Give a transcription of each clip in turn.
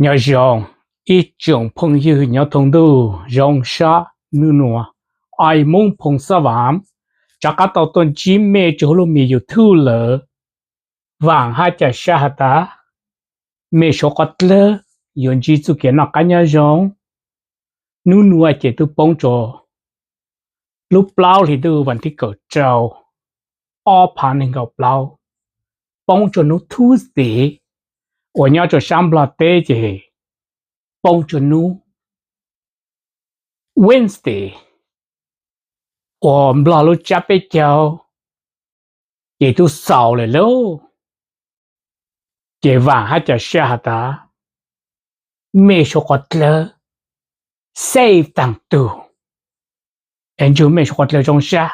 Nyob zoo ib tsoom phooj ywg nyob thoob ntuj, zoo sab nub nua, ai Moob Phoo Xab Vam rov qab tau tuaj ntsib mej rua huv lub mis YouTube lawm. Vaam hab ca sab has tas mej suav quas dlawg yuav ntsib txuj kev noj qaab nyob zoo. Nub nua ces tub poob rua lub plaub hli ntuj vas thib kaum rau, ob phav neeg nkaum plaub, poob rua nub Tuesday uas nyob rua saab Nplog teb ces poob rua nub Wednesday uas Nplog lub tsab peb caug ces tub xaus lawm lauj. Ces vaam hab ca sab has tas mej suav quas dlawg safe taag tug, es ntsug mej suav quas dlawg zoo sab.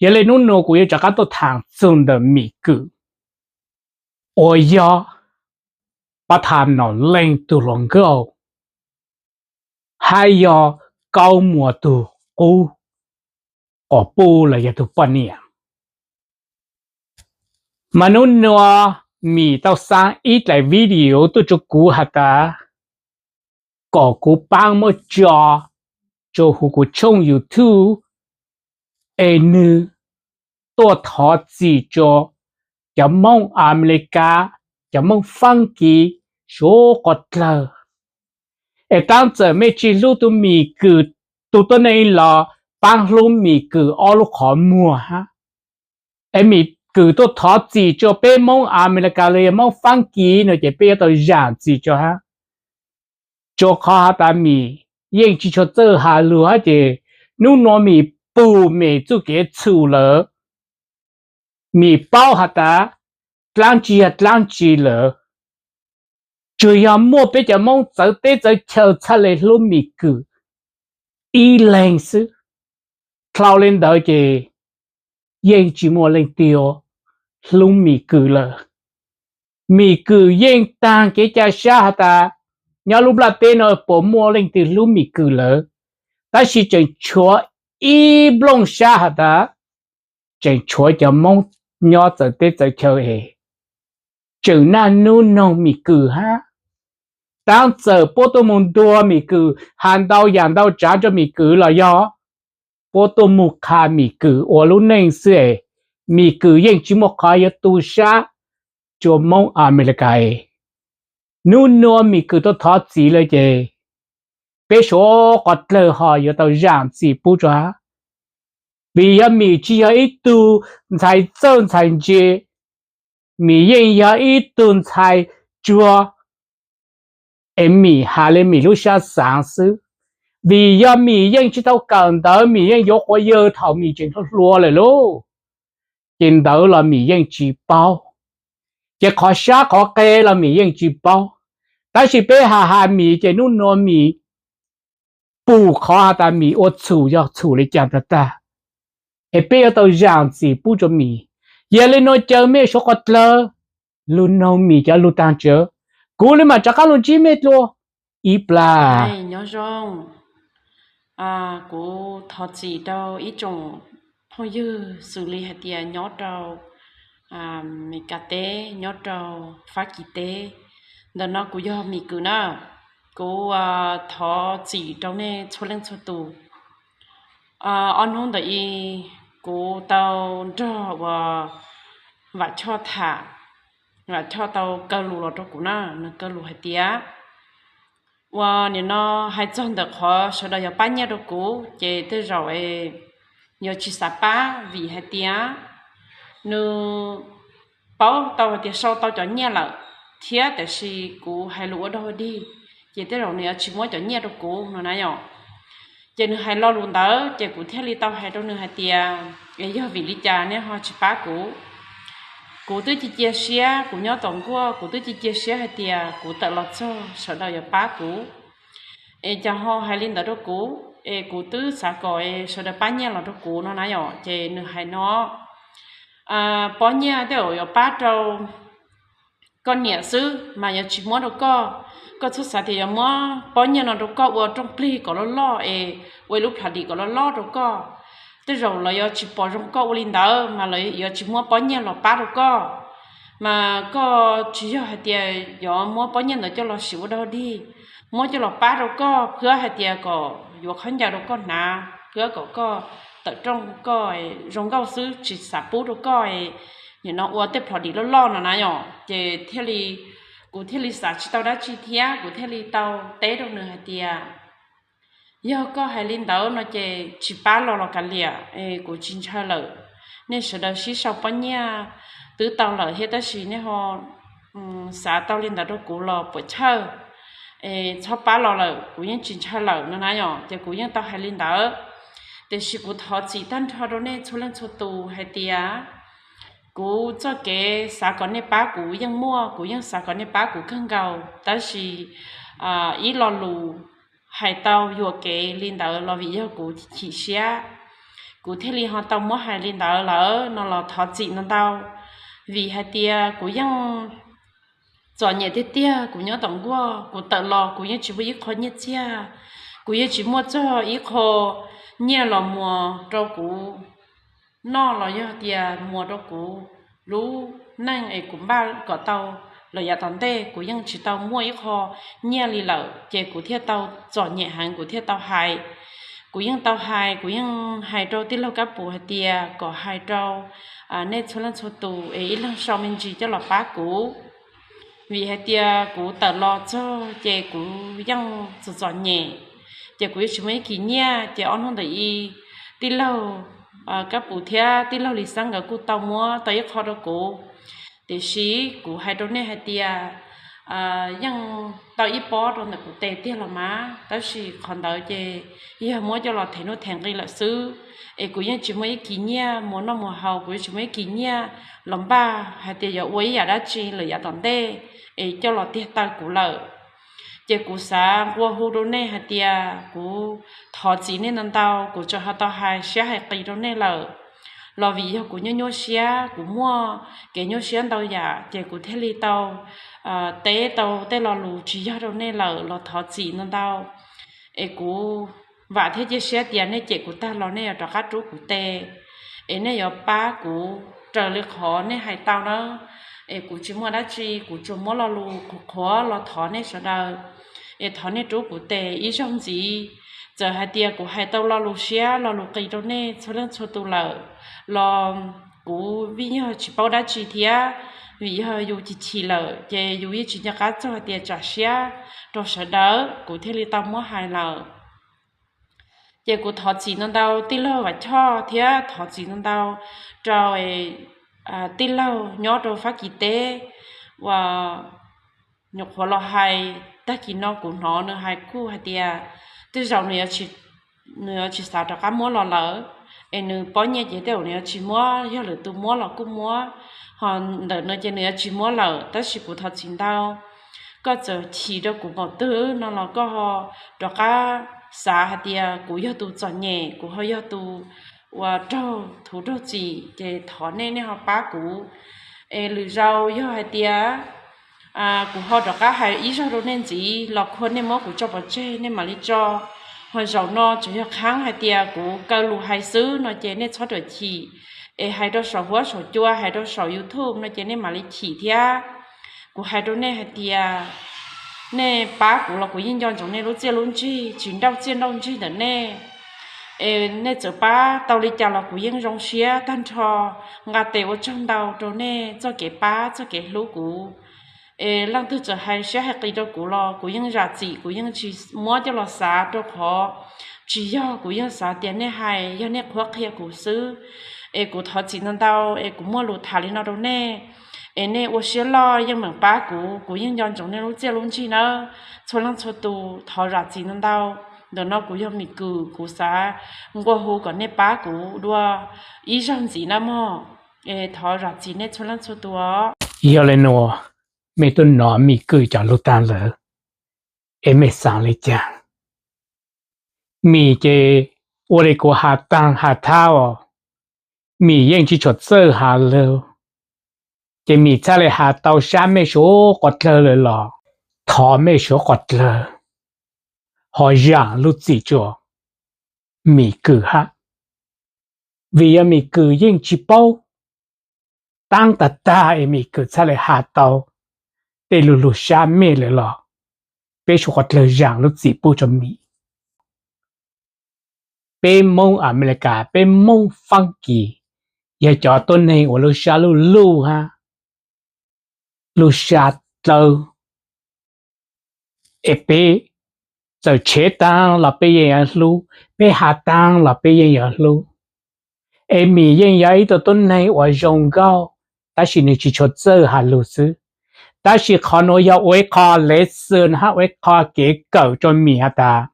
Yog le nub nua kuv yuav rov qab tuaj thaam txug ntawm Mim Kws uas yog pab thaam Nom Leej tug hluas nkauj hab yog Kaub Muas tug qub quas puj los yog tug poj niam. Mas nub nua Mim tau xaa ib dlaim video tuaj rua kuv has tas kom kuv paab muab tso rua huv kuv tshooj YouTube es nwg tuaj thov txim rua cov Moob Amelikas, cov Moob Faab Kis suav quas dlawg. Es tab txawm mej tsi hlub tug Mim Kws tug tuab neeg los paab hlub Mim Kws ob lub qhov muag hab. Es Mim Kws tuaj thov txim rua peb Moob Amelikas los yog Moob Faab Kis no ces peb yuav tau zaam txim rua hab. Rua qhov has tas Mim yeej tsi tshua txawj has lug hab ces nub nua Mim pum Mim txuj kev txhum lawm. Mim paub has tas dlaab tsi yog dlaab tsi lawm. Tsuas yog muaj peb cov Moob txawv teb txawv chaw txhaj le hlub Mim Kws ib leeg xwb. Dlhau le ntawd ces yeej tsi muaj leej twg hlub Mim Kws lawm. Mim Kws yeej taag kev ca sab has tas nyob lub nplaj teb no puas muaj leej twg hlub Mim Kws lawm, tab sis tseem tshuav ib nplooj sab has tas tseem tshuav cov Moob nyob txawv teb txawv chaw es tseem naj nub noog Mim Kws hab. Tab txawm puab tuaj moog ntuag Mim Kws, has ntau yaam ntau tsaav rua Mim Kws los yog puab tuaj moog qha Mim Kws ua lub neej xwb es Mim Kws yeej tsi muaj qhov yuav tu sab rua Moob Amelikas es. Nub nua Mim Kws tuaj thov txim lawm ces peb suav quas dlawg ho yuav tau zaam txim pub rua hab. Vim yog Mim tsi yog ib tug ntxhais txawj ntxhais ntse, Mim yeej yog ib tug ntxhais tsuag es Mim has le Mim lub sab xaav xwb. Vim yog Mim yeej tsi tau kawm ntawv, Mim yeej yuav quav yawg thaum Mim tseem hluas hluas lawm lauj. Ces ntawv los Mim yeej tsi paub, ces qhov sab qhov qe los Mim yeej tsi paub. Tab sis peb has has Mim ces nub nua Mim pum qhov has tas Mim ua txhum yog txhum li cas tag tag, es peb yuav tau zaam txim pub rua Mim. Yog le nua caw mej suav quas dlawg lug noog Mim cov lug taag tsawv, kuv le maam rov qaab lug ntsib mej dlua ib plag. Nyob zoo, kuv thov txim rau ib tsoom phooj ywg xws li hais tias nyob rau Amelikas teb, nyob rau Fab Kis teb. Ntawm no kuv yog Mim Kws na. Kuv thov txim rau nej txhua leej txhua tus. Ob hnub ntawm i kuv tau nrog uas Vam Choj tham, Vam Choj tau kaw lus los rau kuv na, nws kaw lus hais tias uas nim no hais txog ntawm qhov sawv daws yuav pab nyiaj rau kuv ces tej zaum yuav tsis xav pab vim hais tias nws paub tau hais tias sau tau cov nyiaj lawm, thiab tiam sis kuv hais lus ua dog dig, ces tej zaum nws yuav tsis muab cov nyiaj rau kuv no na yom. Ces nws hais lo lus ntawd ces kuv thiaj li tau hais rau nws hais tias, es yog vim li cas nej ho tsis pab kuv? Kuv twb cia cia siab, kuv nyob tom nkuaj kuv twb cia cia siab hais tias kuv tawm los txog sawv daws yuav pab kuv, es cas ho hais li ntawd rau kuv? Es kuv twb xav kom sawv daws pab nyiaj los rau kuv no na yom. Ces nws hais no, pob nyiaj tej zaum yuav pab rau koj niam xwb mas yuav tsis muab rau koj. Koj txhob xav tias yuav muab pob nyiaj no rau koj ua rooj plig kom loj loj es ua ib lub plam dim kom loj loj rau koj. Tej zaum lawv yuav tsis pom zoo koj ua li ntawd mas lawv yuav tsis muab pob nyiaj los pab rau koj. mas koj tsis yog hais tias yuav muab pob nyiaj ntawd coj los siv ua dog dig, muab coj los pab rau koj, phwb hais tias kom yuav khaub ncaws rau koj hnav, phwb kom koj tawm rooj koj zoo nkauj xwb, tsis xav pub rau koj nim no ua tej plhom dim loj loj no na yom. Ces thiaj li, kuv thiaj li xav tsis tau dab tsi thiab kuv thiaj li tau teb rau nws hais tias, yog koj hais li ntawd no ces tsis pab los los kav liam, kuv tsis ntshaw lawm. Nej sawv daws sib sau pob nyiaj twb tau lawm thiab, tab sis nej ho xav tau li ntawd rau kuv los puas chawj, txhob pab los lawm, kuv yeej tsis ntshaw lawm no na yom. Ces kuv yeej tau hais li ntawd, tiam sis kuv thov txim tag nrho rau nej txhua leej txhua tus hais tias kuv txoj kev xav kom nej pab kuv yeej muaj, kuv yeej xav kom nej pab kuv kawg nkaus, tab sis ib lo lus hais tau yuam kev li ntawd los vim yog kuv chim siab, kuv thiaj li ho tau muab hais li ntawd lawm no los thov txim ntau ntau. Vim hais tias kuv yeej txom nyem tiag tiag, kuv nyob tom nkuaj kuv tawm los kuv yeej tsis muaj ib qho nyiaj txiag, kuv yeej tsis muaj txog ib qho nyiaj los muas rau kuv noj los yog tias muas rau kuv lub neej es kuv npaj kom tau lawm yav tom ntej, kuv yeej tsis tau muaj ib qho nyiaj li lawm, ces kuv thiaj tau txom nyem heev, kuv thiaj tau hais. Kuv yeej tau hais, kuv yeej hais rau tij laug Kab Pus hais tias kom hais rau nej txhua leej txhua tus es ib leeg sau me ntsis coj los pab kuv. Vim hais tias kuv tawm los txog ces kuv yeej txom txom nyem, ces kuv yeej tsis muaj ib kis nyiaj, ces ob hnub ntawm i tij laug Kab Pus thiab tij laug Lis Xab nkawd kuj tau muab tau ib qho rau kuv. Tiam sis kuv hais rau nej hais tias yeej tau ib pob rau ntawm kuv tes tiag los mas, tab sis qhov ntawd ces yog muab coj los them nuj them nqi lawm xwb, es kuv yeej tsis muaj ib kis nyiaj muas noj muas haus, kuv yeej tsis muaj ib kis nyiaj los npaj hais tias yuav ua ib yam dab tsi lawm yav tom ntej es coj los tiag taw kuv lawm. Ces kuv xav nqua hu rau nej hais tias kuv thov txim nej ntau ntau, kuv tseem ho tau hais siab hais qis rau nej lawm, los vim yog kuv nyuaj nyuaj siab, kuv muaj kev nyuaj siab ntau yam, ces kuv thiaj li tau teb tau tej lo lus tsis yog rau nej lawm los thov txim ntau ntau. Es kuv vam thiab cia siab tias nej cem kuv tag los nej yuav rov qab rub kuv tes, es nej yuav pab kuv raws li qhov nej hais tau na. Es kuv tsis muaj dab tsi, kuv tsuas muab lo lus qhuav qhuav los thov nej sawv daws, es thov nej rub kuv tes ib zaug ntxiv. Txawm hais tias kuv hais tau lo lus siab lo lus qis rau nej txhua leej txhua tus lawm los kuv vij yog tsis paub dab tsi thiab, vim yog yus chim chim lawm ces yus yeej tsis nco qab txog hais tias tsam siab rau sawv daws, kuv thiaj li tau muab hais lawm. Ces kuv thov txim ntau ntau tij laug Vam Choj thiab thov txim ntau ntau rau tij laug nyob rau Fab Kis teb uas nyuam qhuav los hais. Tag kis no kuv hnov nws hais kuj hais tias tej zaum nws yuav tsis xav rov qab muab los lawm, es nws pob nyiaj ces tej zaum nws yuav tsis muab, yog lwm tus muab los kuj muab, ho ntawm no ces nws yuav tsis muab lawm. Tab sis kuv thov txim ntau, koj txawm chim rau kuv npaum twg no los koj ho rov qab xav hais tias kuv yog tus txom nyem, kuv ho yog tus uas raug thuv raug txim, ces thov nej, nej ho pab kuv. Es lwm zaus yog hais tias kuv ho rov qab hais ib zaug rau nej ntxiv los khuv nej muab kuv tso pov tseg nej mam li tso. Ho zaum no tsuas yog qhab hais tias kuv kaw lus hais xwb no ces nej txhob rawm chim. Es hais rau saum huab saum cua, hais rau saum YouTube no ces nej mam li chim thiab. Kuv hais rau nej hais tias nej pab kuv los kuv yeej nco ntsoov nej lub txiaj lub ntsig, tsis nrauj txiaj nrauj ntsig ntawm nej. Es nej txawm pab tau li cas los kuv yeej zoo siab tag nrho, nqa tes ua tsaug ntau rau nej txoj kev pab txoj kev hlub kuv. Es leej twg txawm hais siab hais qis rau kuv los kuv yeej zam txim, kuv yeej tsis muab coj los xav rau qhov tsis yog. Kuv yeej xav tias nej hais yog nej qhuab qhia kuv xwb. Es kuv thov txim ntau ntau, es kuv muaj lus tham li no rau nej, es nej ua siab loj yeej meem pab kuv, kuv yeej nco ntsoov nej lub txiaj lub ntsig nawb txhua leej txhua tus. Thov zam txim ntau ntau. Ntawm no kuv yog Mim Kws, kuv xav nqua hu kom nej pab kuv dua ib zaug ntxiv nawb mog. Es thov zam txim nej txhua leej txhua tus os. Yog li nuav, mej tub nov Mim Kws cov lug taag lawm, es mej xaav le caag? Mim ces ua li kuv has taag has thab os, Mim yeej tsis tshua txawj has lug, ces Mim txhaj le has tau sab mej suav quas dlawg lawm los thov mej suav quas dlawg ho zam lub txim rua Mim Kws hab, vim yog Mim Kws yeej tsis paub taab tag tag es Mim Kwm txhaj le has tau tej lug lug sab mej lawm los peb suav qhov dlawg zaam lub txim pub rua Mim. Peb Moob Amelikas, peb Moob Faab Kis, yog cov tuab neeg uas lub sab luj luj hab lub sab dlawb, es peb txawm tshev taag los peb yeej yuav hlub, peb has taag los peb yeej yuav hlub. Es Mim yeej yog ib tug tuab neeg uas zoo nkauj, tab sis nwg tsi tshua txawj has lug xwb. Tab sis qhov nuav yog ua ib qho lesson hab ua ib qho kev kawm rua Mim has tas,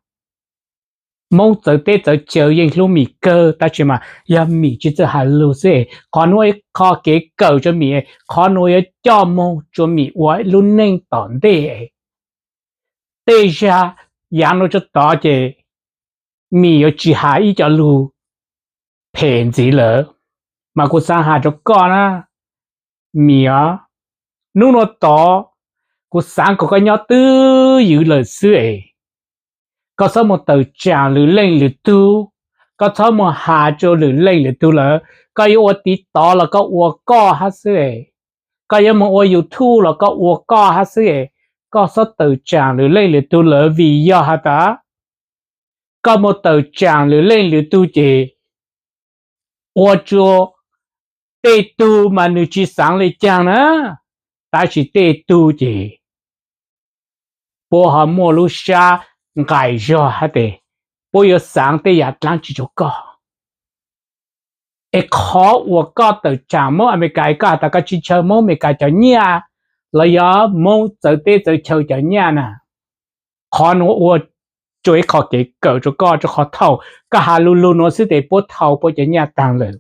Moob txawv teb txawv chaw yeej hlub Mim kawg, tab sis mas yog Mim tsi txawj has lug xwb es qhov nuav ua ib qho kev kawm rua Mim, qhov nuav yuav coj moog rua Mim ua lub neej tom ntej. Tej zag yaav nuav tso tod ces Mim yuav tsi has ib co lug phem ntxiv lawm, mas kuv xaav has rua koj na, Mim os, nub nuav tod kuv xaav kom koj nyob twj ywm lawm xwb es, koj txhob moog tawm tsaam lwm leej lwm tug, koj txhob moog has rua lwm leej lwm tug lawm. Koj yuav ua TikTok los koj ua koj hab xwb es, koj yuav moog ua YouTube los koj ua koj hab xwb es, koj txhob tawm tsaam lwm leej lwm tug lawm, vim yog has tas koj moog tawm tsaam lwm leej lwm tug ces ua rua tej tug mas nwg tsi xaav le caag na, tab sis tej tug ces puab ho muaj lub sab nqaim zog hab tes puab yuav xaav tej yam dlaab tsi rua koj. Es qhov uas koj tawm tsaam Moob Amelikas, koj has tas koj tsi ntshaw Moob Amelikas cov nyaj los yog Moob txawv teb txawv chaw cov nyaj na, qhov nuav ua rua ib qho kev kawm rua koj, rua qhov thaum koj has lug lug nuav xwb tes puab thau puab cov nyaj taag lawm.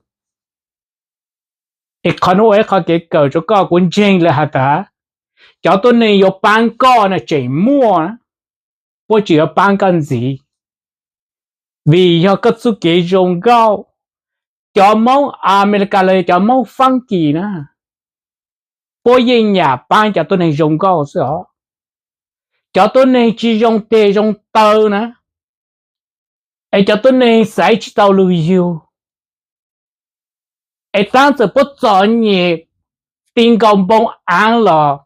Es qhov nuav ua ib qho kev kawm rua koj, kuv ntseeg lawm has tas cov tuab neeg yuav paab koj na tseem muaj, puab tsi yuav paab koj ntxiv, vim yog koj txuj kev zoo nkauj. Cov Moob Amelikas los yog cov Moob Faab Kis na, puab yeej nyam paab cov tuab neeg zoo nkauj xwb os. Cov tuab neeg tsi zoo teg zoo taw na, es cov tuab neeg xaiv tsi tau lug yug, es taab txawm puab txom nyem ti nkaus npoo aav los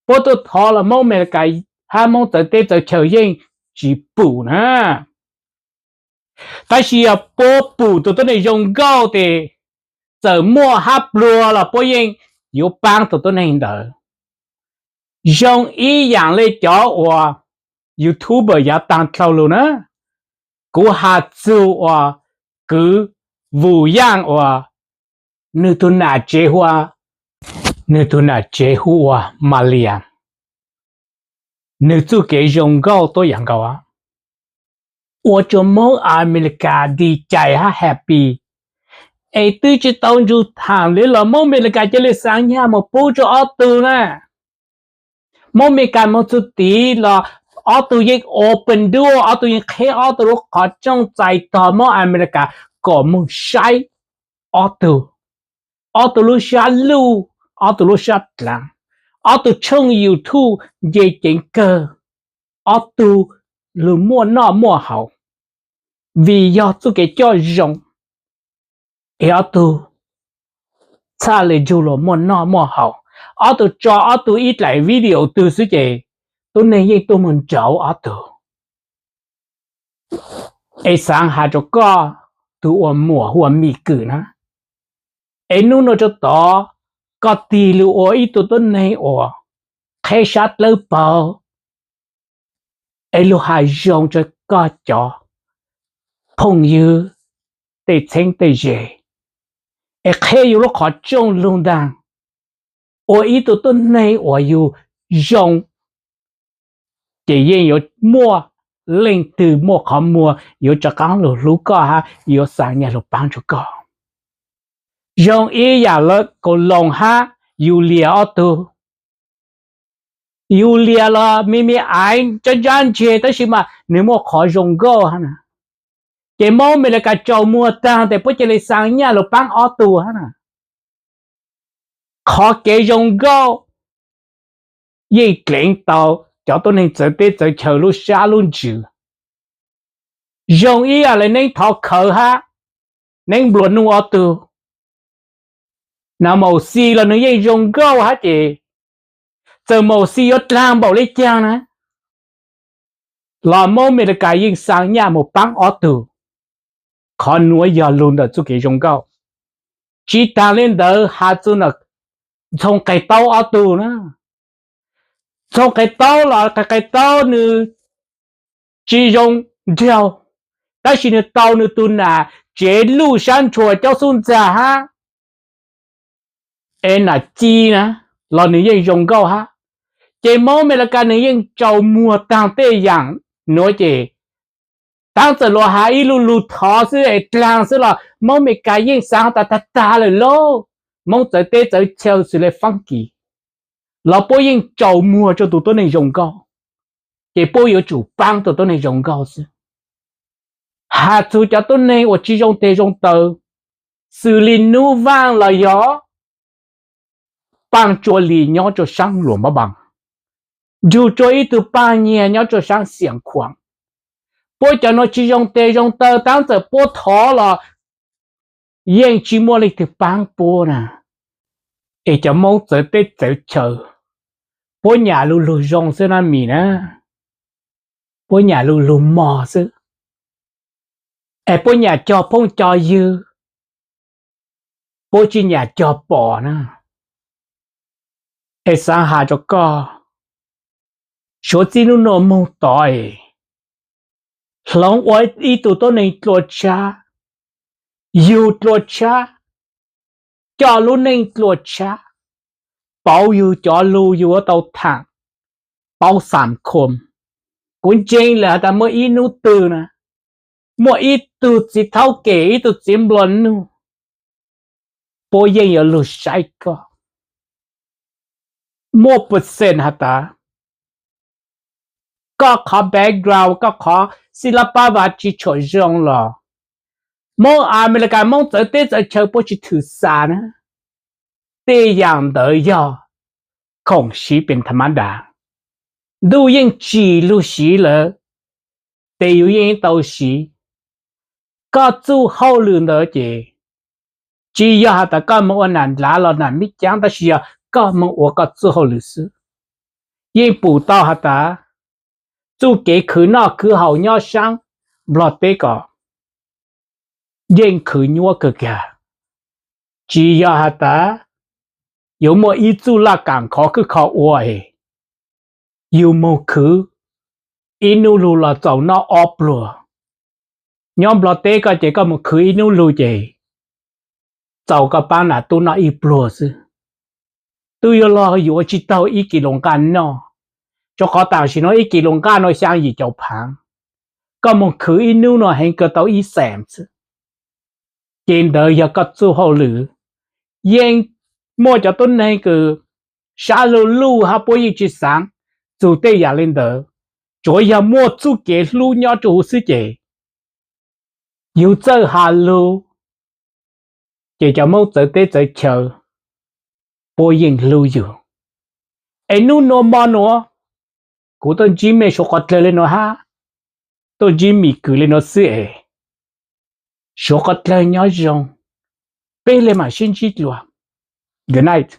puab tuaj thov los Moob Amelikas hab Moob txawv teb txawv chaw yeej tsi pum na. Tab sis yog puab pum tug tuab neeg zoo nkauj tes txawm muaj hab pluag los puab yeej yuav paab tug tuab neeg ntawd. Zoo ib yaam le cov uas YouTuber yaav taag dlhau lug na, kuv has txug uas kwv Vus Yaaj uas nwg tug nam tsev hu ua, nwg tug nam tsev hu ua Malias, nwg txuj kev zoo nkauj tuab yaam nkaus, ua rua Moob Amelikas dig cai hab happy. Es twb tsi tau ntsug thaam le los Moob Amelikas ca le xaav nyaj moog pub rua ob tug na. Moob Amelikas moog txug tid los ob tug yeej open door, ob tug yeej qheb ob tug lub qhov rooj txais tog Moob Amelikas kom moog saib ob tug, ob tug lub sab luj, ob tug lub sab dlaav, ob tug tshooj YouTube nce ceev kawg, ob tug lug muaj noj muaj haus, vim yog txuj kev coj zoo, es ob tug txhaj le ntsug luas muaj noj muaj haus. Ob tug tso ob tug ib dlaim video twg xwb ces tuab neeg yeej tuaj moog nrauv ob tug. Es xaav has rua koj tug uas muam hu ua Mim Kwm na, es nub nua rua tod koj tig lug ua ib tug tuab neeg uas qheb sab dlawb paug, es lug has zoo rua koj cov phooj ywg tej txheeb tej ze, es qheb yug lub qhov rooj lug ntaag, ua ib tug tuab neeg uas yug zoo, ces yeej yuav muaj leej twg muaj qhov muag yuav rov qaab lug hlub koj hab yuav xaav nyaj lug paab rua koj. Zoo ib yaam le Kaus Loos hab Yus Lias ob tug. Yus Lias los me me aiv ntsab ntsab ntseg tab sis mas nwg muaj qhov zoo nkauj hab na. Ces Moob Amelikas tsaus muag taag tes puab ca le xaav nyaj lug paab ob tug hab na. Qhov kev zoo nkauj yeej dleev tau cov tuab neeg txawv teb txawv chaw lub sab lub ntsws. Zoo ib yaam le Neeb Thov Khawv hab Neeb Nplua Nuj ob tug. Na Mauxi los nws yeej zoo nkauj hab ces txawm Mauxi yuav dlaag npaum le caag na los Moob Amelikas yeej xaa nyaj moog paab ob tug. Qhov nuav yog lug ntawm txuj kev zoo nkauj. Tsi taag le ntawd has txug ntawm Ntxhoo Qe Taub ob tug na. Ntxhoo Qe Taub los Qe Qe Taub nws tsi zoo nraug, tab sis nws tau nws tug nam tsev luj sab ntshua caub xub ntxag hab es nam ci na los nws yeej zoo nkauj hab. Ces Moob Amelikas nws yeej tsaus muag taag tej yaam nuav ces taab txawm luas has ib lu lug thov xwb es dlaag xwb los Moob Amelikas yeej xaav tas tag tag lawm lauj. Moob txawv teb txawv chaw xws le faab kis los puab yeej tsaus muag rua tug tuab neeg zoo nkauj, ces puab yuav tsum paab tug tuab neeg zoo nkauj xwb. Has txug cov tuab neeg uas tsi zoo teg zoo taw, xws li Nub Vaaj los yog Paaj Tsua Lis nyob rua saab Luas Npab Npaas, Nrug Tsua ib tug paaj nyiag nyob rua saab Xiam Khuam, puab cov nuav tsi zoo teg zoo taw, taab txawm puab thov los yeej tsi muaj leej twg paab puab na. Es cov Moob txawv teb txawv chaw, puab nyam lu lug zoo xwb na Mim na, puab nyam lu lug mog xwb, es puab nyam cog phooj cog ywg, puab tsi nyam cog pom na. Es xaav has rua koj, suav txij nub nua moog tod es hloov ua ib tug tuab neeg dlua tshab, yug dlua tshab, coj lub neej dlua tshab, pauv yug cov lug yug yuav tau thaam paub xam khom. Kuv ntseeg lawm has tas muaj ib nub twg na, muaj ib tug txiv thaub kem ib tug txiv nplua nuj, puab yeej yuav lug saib koj. Muaj percent has tas koj qhov background, koj qhov xib lab pab vas tsi tshua zoo los Moob Amelikas Moob txawv teb txawv chaw puab tsi thwm xa na. Tej yaam ntawd yog khoom siv pes tha mab das, ntuj yeej tsim lug siv lawm, tes yus yeej tau siv. Koj txuj hauj lwm ntawd ces tsi yog has tas koj moog ua nam ndlav los nam mib caab, tab sis yog koj moog ua koj txuj hauj lwm xwb. Yeej pum tau has tas txuj kev khwv noj khwv haus nyob saab Nplog teb ko yeej khwv nyuaj kawg kiag. Tsi yog has tas yuav muaj ib txuj laj kaam khov khwb kho ua es yug moog khwv ib nub lug los txaus noj ob pluag. Nyob Nplog teb ko ces koj moog khwv ib nub lug ces txaus koj paab nam tub noj ib pluag xwb. Tub yuav luag yuav tsi taug ib kis lus nqaj noj, rua qhov tam sim nuav ib kis lus nqaj nuav xyaa yim caum phaav, koj moog khwv ib nub nuav heev kawg tau ib xeem xwb. Ces ntawd yog koj txuj hauj lwm. Yeej muaj cov tuab neeg kws sab lug luj hab puab yeej tsi xaav txug tej yaam le ntawd, tsuav yog muaj txuj kev hlub nyob rua huv xwb ces yug txawj has lug, ces cov Moob txawv teb txawv chaw puab yeej hlub yug. Es nub nuav mo nuav kuv tuaj ntsib mej suav qhov dlawg le nuav hab, tuaj ntsib Mim Kws le nuav xwb es suav qhov dlawg nyob zoo, peb le maam sib ntsib dlua. Good night.